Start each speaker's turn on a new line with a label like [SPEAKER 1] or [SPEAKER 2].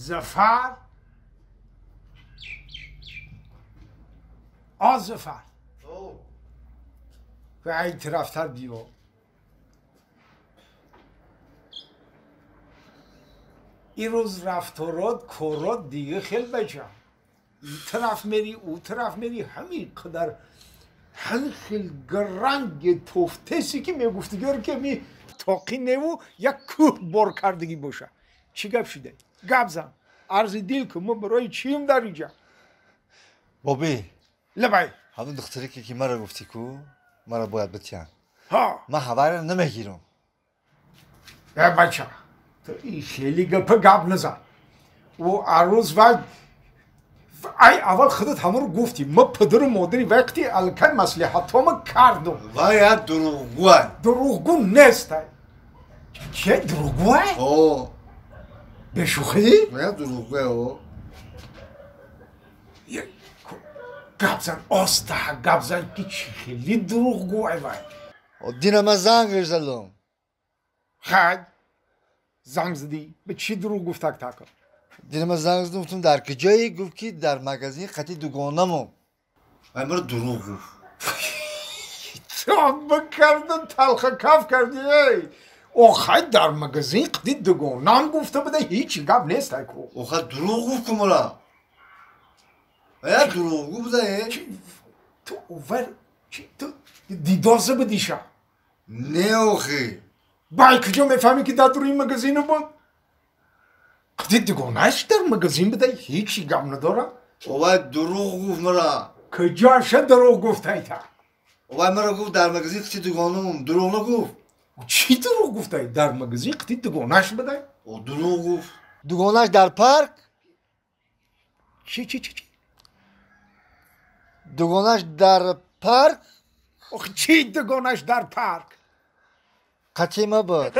[SPEAKER 1] Зафар, а Зафар. و این طرفتر بیا. این روز رفتارات کارات دیگه خیلی بچه. این طرف میری او طرف میری، همین قدر همین خیلی گرنگ توفتسی که میگفت دیگر که می تاقی نیو یک کوه بار کردگی باشه. چی گپ شده؟ گپ زن. عرض دیل که ما برای چیم در اینجا؟
[SPEAKER 2] بابی.
[SPEAKER 1] لبای.
[SPEAKER 2] همون دختری که مرا گفتی کو مرا باید بتیان.
[SPEAKER 1] ها.
[SPEAKER 2] من خبر نمیگیرم.
[SPEAKER 1] ای بچه تو این خیلی گپ گپ نزن. و عروس و ای اول خودت همون رو گفتی ما پدر و مادری وقتی الکی مصلحتامو کردم.
[SPEAKER 2] وای دروغگو.
[SPEAKER 1] دروغگو نیست. چه دروغگوه؟
[SPEAKER 2] اوه.
[SPEAKER 1] به شوخی؟
[SPEAKER 2] وای دروغگوه او.
[SPEAKER 1] گپ زن آستا گپ زن که چی خیلی دروغگوه وای.
[SPEAKER 2] دینا من زنگ زدم.
[SPEAKER 1] خیلی زنگ زدی به چی دروغ گفت تک تک؟
[SPEAKER 2] دیدم من زنگ زدم گفتم در کجایی؟ گفت که در مغازه خطی دوگانمو. وای مرا دروغ گفت.
[SPEAKER 1] تو بکردن تلخ کف کردی ای. آخه در مغازه خطی دوگانم گفته بوده هیچ گپ نیست کو.
[SPEAKER 2] آخه دروغ گفت که مرا. ای دروغ گفت بوده.
[SPEAKER 1] تو اوور تو دیدازه بدیشا.
[SPEAKER 2] نه آخه.
[SPEAKER 1] بای کجا میفهمی که در روی مغازه بود؟ قدی دوگانه‌اش در مغازه بوده هیچی گم نداره.
[SPEAKER 2] وای دروغ گفت مرا.
[SPEAKER 1] کجاش دروغ گفت ایتا؟
[SPEAKER 2] وای مرا گفت در مغازه قطی دوگانم. دروغ نگفت.
[SPEAKER 1] چی دروغ گفت ای؟ در مغازه قطی دوگانه‌اش بوده؟
[SPEAKER 2] او دروغ گفت. دوگانه‌اش در پارک؟
[SPEAKER 1] چی چی چی چی؟
[SPEAKER 2] دوگانه‌اش در پارک؟
[SPEAKER 1] آخ چی دوگانه‌اش در پارک؟
[SPEAKER 2] قطی ما بود.